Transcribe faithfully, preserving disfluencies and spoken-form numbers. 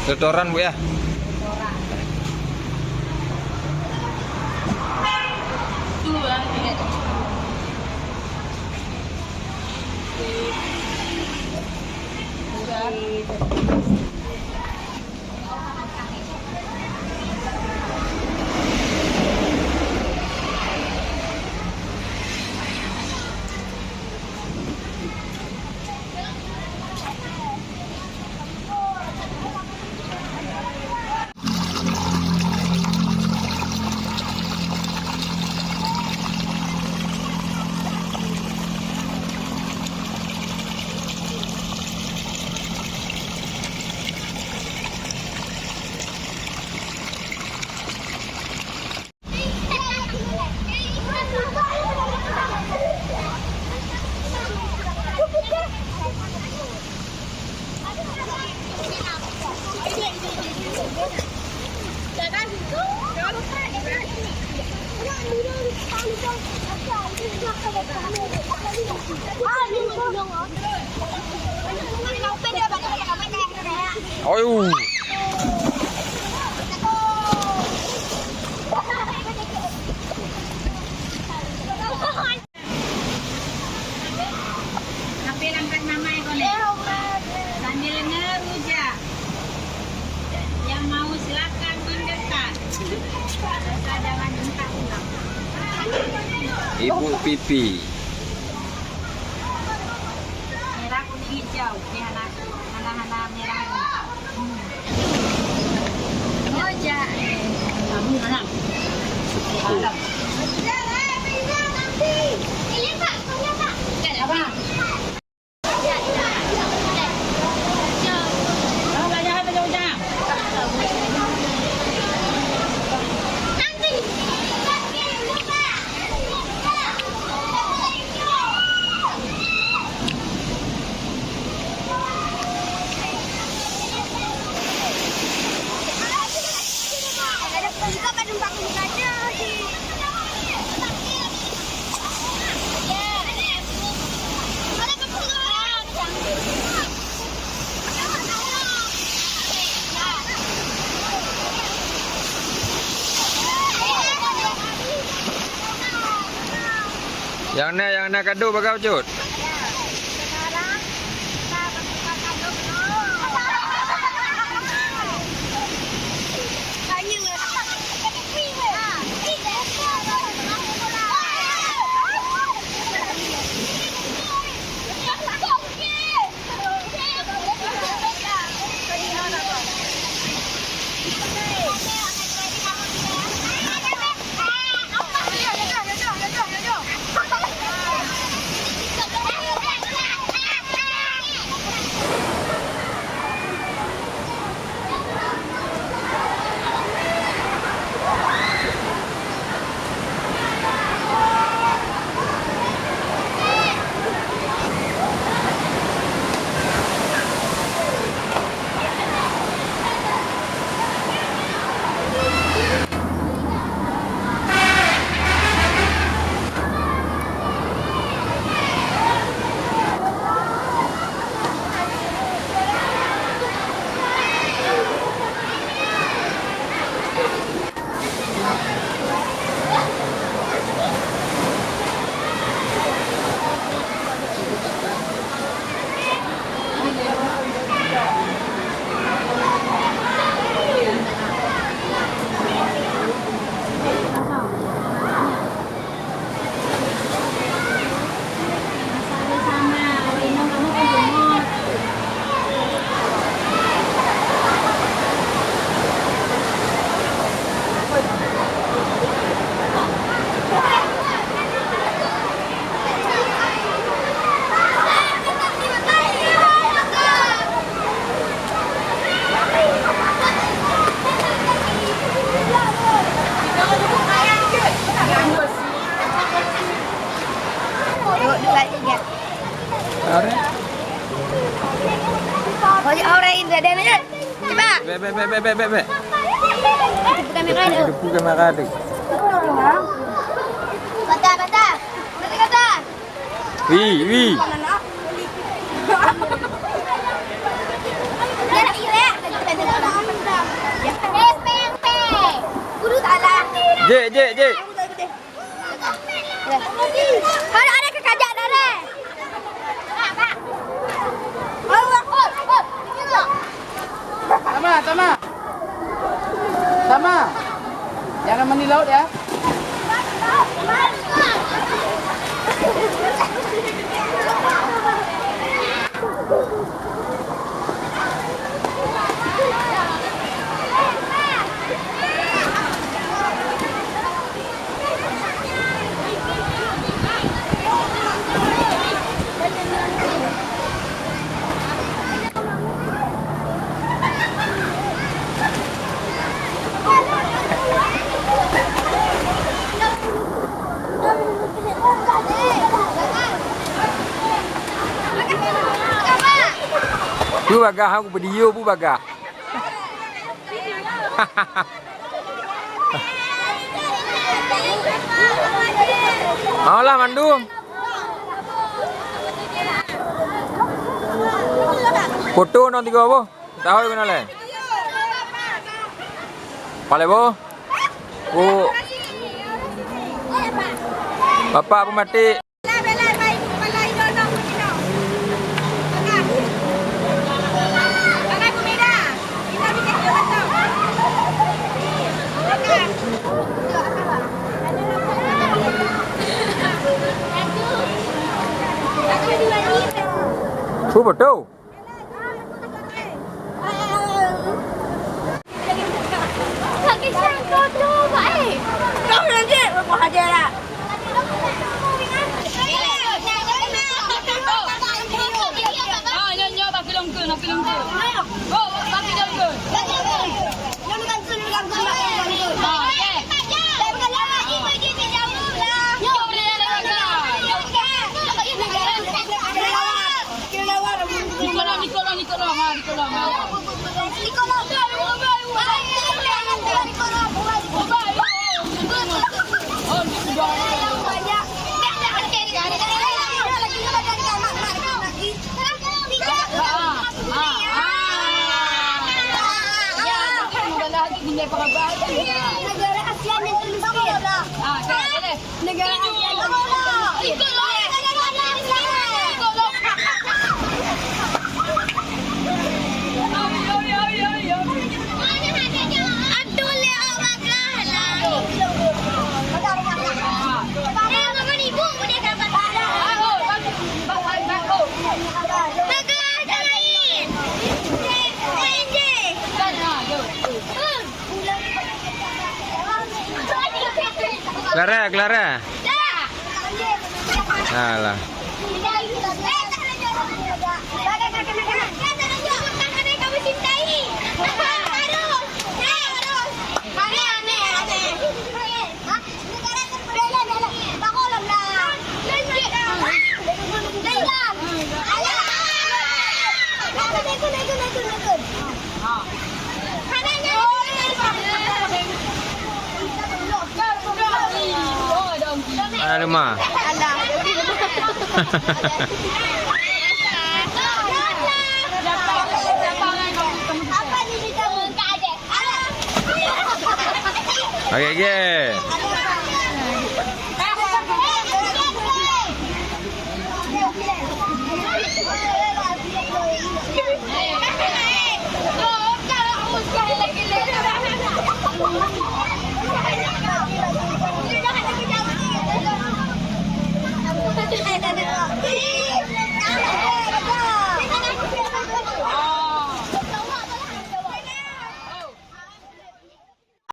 Setoran, Bu, ya? Ayo. Tapi langkah namai kone. Sambil ngerujak. Yang mau silakan mendekat. Asal jangan entah ulang. Ibu Pipi. Merah, kuning, hijau. Ini anak. Hana-hana mirah. Oh, jak. Kamu hana. Alam. Apa? Kamu belajar apa jauh-jauh? Nyang na, nyang na kado bagaih bacut. Orang? Orang Indra dan Cuba. Bek, bek, bek, bek, bek, bek, bek. Itu bukan merah tu. Itu bukan merah tu. Patah, patah. Patah, patah. Wi, wi. Dia nak iwek. Jek, jek, jek. Kalau ada kekajak darah. Tama, Tama. Tama. Jangan mandi laut ya. Peue bagah, aku beudiyo peue bagah. Alah mandum. Foto nong tiga boh. Tahu kena leh. Palai boh. Ku. Bapak pematik. Peue beutôi? Nikolong, Nikolong, Nikolong, ha, Nikolong, ha. Negara Asia yang termiskin. Ah, okey, boleh. Negara Asia yang termiskin. Abdul ya Allah Taala. Eh, Mama, ibu boleh dapat. Negara lain. Clara, Clara. Alah. Mana rumah? Okey, okey.